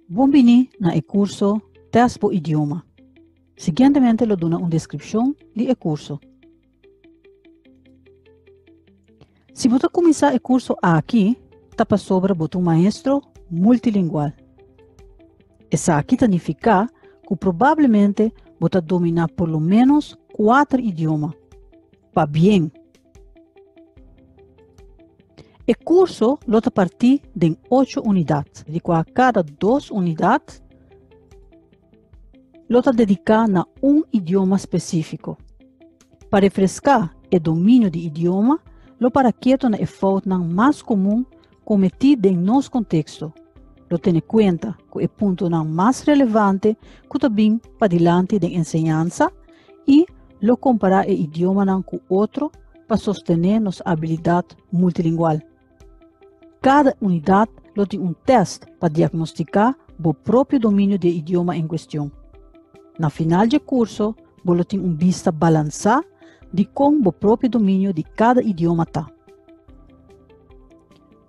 Bon bini na e kurso Tèst bo idioma. Siguientemente lo duna un deskripshon di e kurso. Si bo ta kuminsá e kurso aki, ta pasobra bo ta un maestro multilingual. Esaki ta nifiká ku probablemente bo ta dominá por lo ménos kuater idioma. Pabien! E kurso lo ta partí den ocho unidat, di kua kada dos unidat lo ta dediká na un idioma spesífiko. Pa refreská e dominio di idioma, lo para ketu na e foutnan mas komun kometí den nos konteksto. Lo tene kuenta ku e puntonan mas relevante ku ta bin padilanti den enseñansa i lo kompará e idiomanan ku otro pa sostené nos abilidat multilingual. Kada unidat lo tin un tèst pa diagnostiká bo propio dominio di e idioma en kuestion. Na final dje kurso bo lo tin un bista balansá di kon bo propio dominio di kada idioma ta.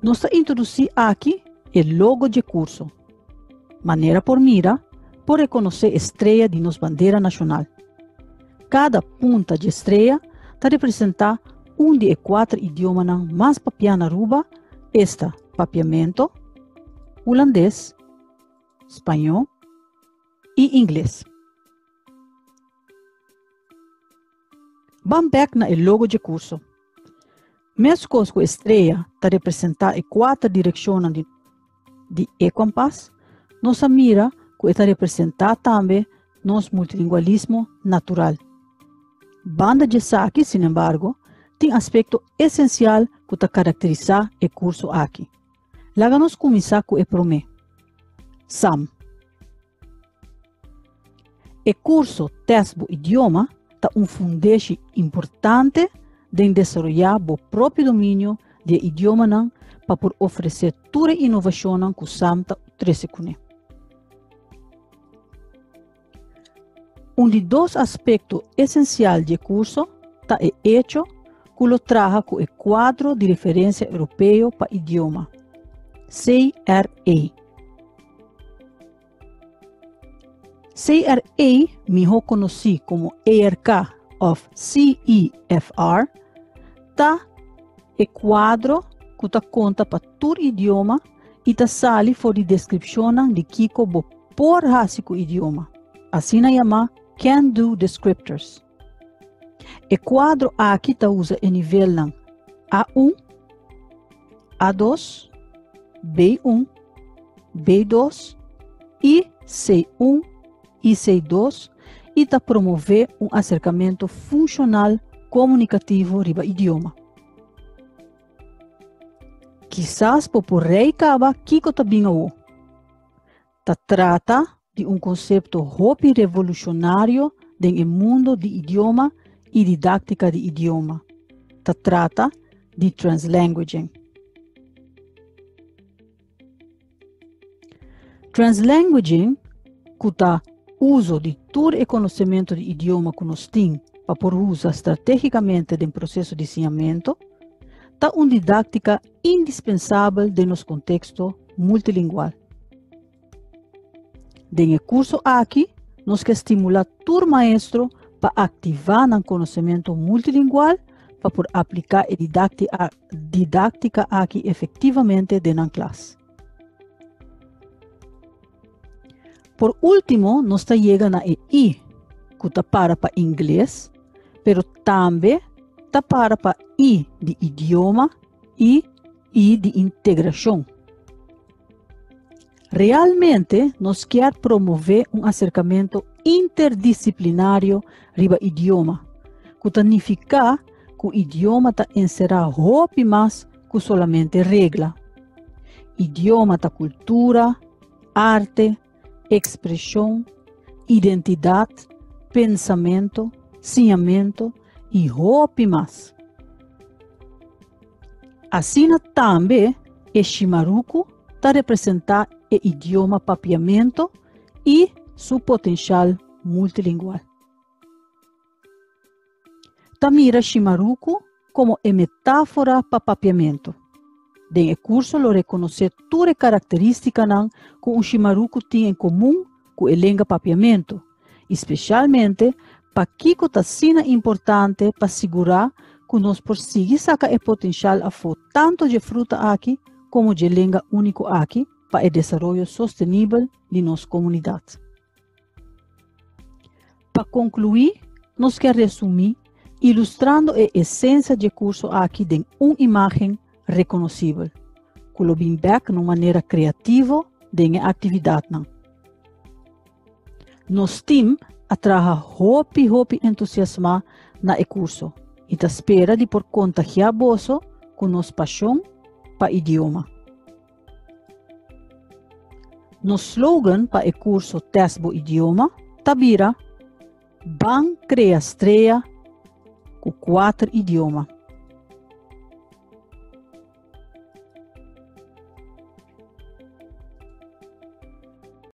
Nos ta introdusí aki e logo dje kurso. Manera por mira, por rekonosé e strea di nos bandera nashonal. Kada punta dje strea ta representá un di e kuater idiomanan mas papiá na Aruba, esta Papiamento, Hulandes, Spañó i Ingles. Ban bèk na e logo dje kurso. Meskos ku e strea ta representá e kuater direkshonnan di di e kompas, nos a mira ku e ta representá tambe nos multilingualismo natural. Banda di esaki, sinembargo, tin aspekto esensial ku ta karakterisá e kurso aki. Laga nos kuminsá ku e promé, SAM. E kurso Tèst bo idioma ta un fundeshi importante den desaroyá bo propio dominio di e idiomanan pa por ofresé tur e inovashonnan ku sam ta trese kuné. Un di dos aspekto esensial di e kurso ta e echo ku lo traha ku e Kuadro di Referensia Europeo pa Idioma, CRE. CRE, mihó konosí komo ERK òf CEFR, ta e kuadro ku ta konta pa tur idioma i ta sali for di deskripshonnan di kiko bo por hasi ku idioma, asina yamá can-do descriptors. E kuadro aki ta usa e nivelnan A1, A2, B1, B2 i C1 i C2 i ta promové un aserkamentu funshonal komunikativo riba idioma. Kisas bo por rei kaba kiko ta bin awo. Ta trata di un konsepto hopi revolushonario den e mundo di idioma i didáktika di idioma. Ta trata di translanguaging. Translanguaging, ku ta uso di tur e konosementu di idioma ku nos tin pa por usa stratégikamente den proseso di siñamentu, ta un didáktika indispensabel den nos konteksto multilingual. Den e kurso aki nos ke stimulá tur maestro pa aktivá nan konosementu multilingual pa por apliká e didáktika aki efektivamente den nan klas. Por último nos ta yega na e I, ku ta para pa ingles, pero tambe ta para pa I di idioma i I di integrashon. Realmente nos kier promové un aserkamentu interdisiplinario riba idioma, ku ta nifiká ku idioma ta enserá hopi mas ku solamente regla. Idioma ta kultura, arte, ekspreshon, identidat, pensamentu, siñamentu i hopi mas. Asina tambe e shimaruku ta representá e idioma papiamento i su potenshal multilingual. Ta mira shimaruku komo e metáfora pa papiamentu. Den e kurso lo rekonosé tur e karakterístikanan ku un shimaruku tin en komun ku e lenga papiamentu i spesialmente pakiko ta asina importante pa sigurá ku nos por sigui saka e potenshal afó tantu dje fruta aki komo dje lenga úniko aki pa e desaroyo sostenibel di nos komunidat. Pa konkluí, nos ke resumí ilustrando e esensia dje kurso aki den un imágen rekonosibel, ku lo bin bèk na un manera kreativo den e aktividatnan. Nos tim a traha hopi hopi entusiasmá na e kurso i ta spera di por kontagiá boso ku nos pashon pa idioma. Nos slogan pa e kurso Tèst Bo Idioma ta bira, Ban krea strea ku kuater idioma.